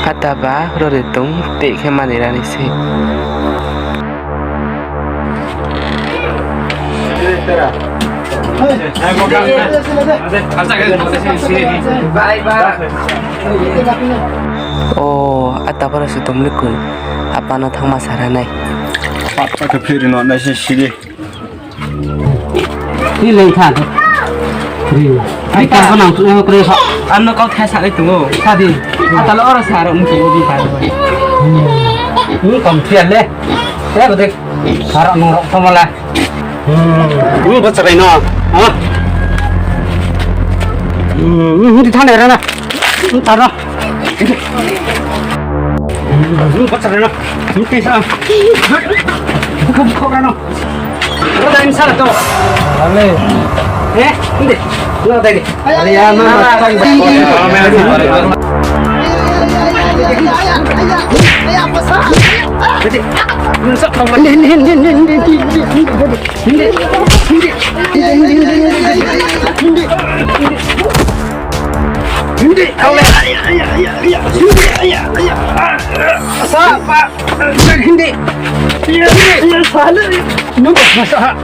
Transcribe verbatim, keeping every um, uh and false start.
Ata ba rori tong te khe mani rani se. O, ata bara se tong le koi. Apa no thangma sara nai. Apa khe phiri no nai se siri. Ni leng kha. Ri. Ai ka ko nang tu ko kre sa. Ano kau thai sa le tu. Sa di. Ata lo oro sa ro mung tu di ka. Ni kom thia le. Ya ko de. Sa ro nung ro to mala. Hmm. Ni bo charai no. Ha. Hmm, ni thane ra na. Ni ta ro. Ni bo charai no. Ni te sa. Ko ko ra no. Lo dai msa to. Ale. Eh, inde. Lo dai de. Ale ya ma ma tang ba. Inde, inde, inde. Inde, ale. Inde, inde. Sa pa. Inde. Inde, inde. Sa le. Nung ko sa.